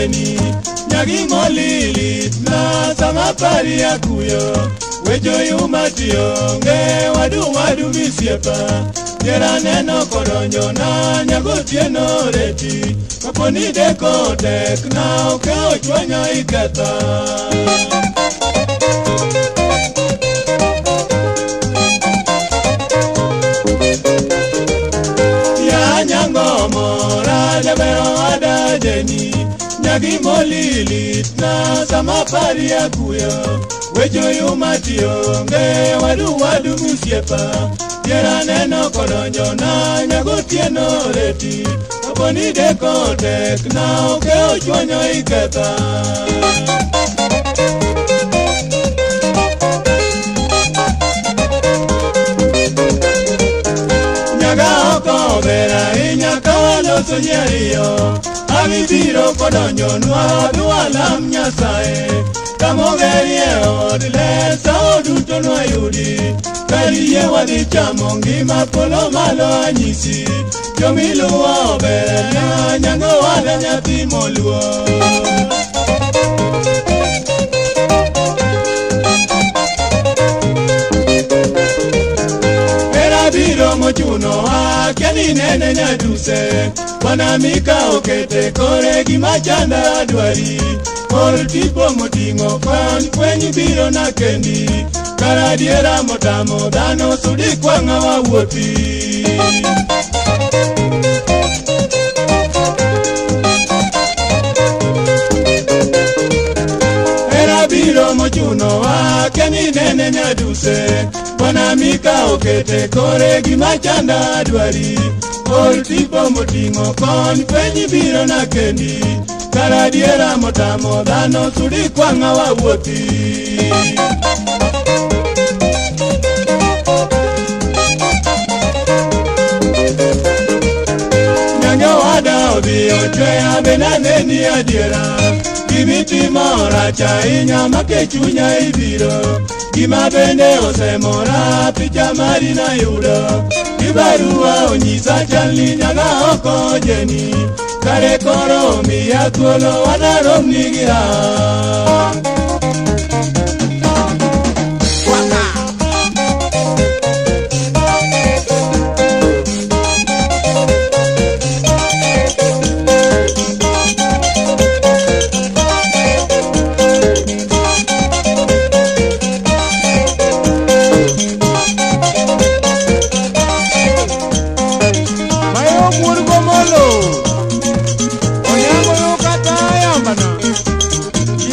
jeni nyagi molili na sama pari akuyo wejo yumatio nge wadu wadu misiepa Yera neno kodonjo na nyagotieno reti kaponi deko tek na oke ochwanyo iketha Ya nyango mora jabero ada jeni nyagi molili na sama pari akuyo wejo yumatio nge wadu wadu misiepa Yera neno kodonjo na nyagotieno reti kaponi deko tek na oke ochwanyo iketha Nyaga oko bera inya kawaloso ji ariyo Abibiro kodonjo nwa dwalam Nyasaye Kamogerie od ler sao duto nwayudi Kariye wadhi chamo ngima polo malo anyisi Jomiluwo ber na nyango wala nyathi moluo Hera biro mochuno akia ni nene nyaduse Bwana Mika okete kore gima chanda dwari Or tipo moting'o kwan fweny biro na kendi Kara diera motamo dhano sudi kwang'a wawuothi Hera biro mochuno akia ni nene nyaduse Bwana Mika okete kore gima chanda dwari Or tipo moting'o kony fweny biro na kendi Kara diera motamo dhano sudi kwang'a wawuothi Nyange wada odhi ochweya be naneni adiera Gimitimo rach ahinya make chunya ibiro Gima bende osemora picha mari nayudo Gibarua onyisa chalni nyaga oko jeni Kare koro miya thuolo wanaromni gi raha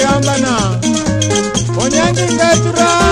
Yambana, Onyangi Ngetura.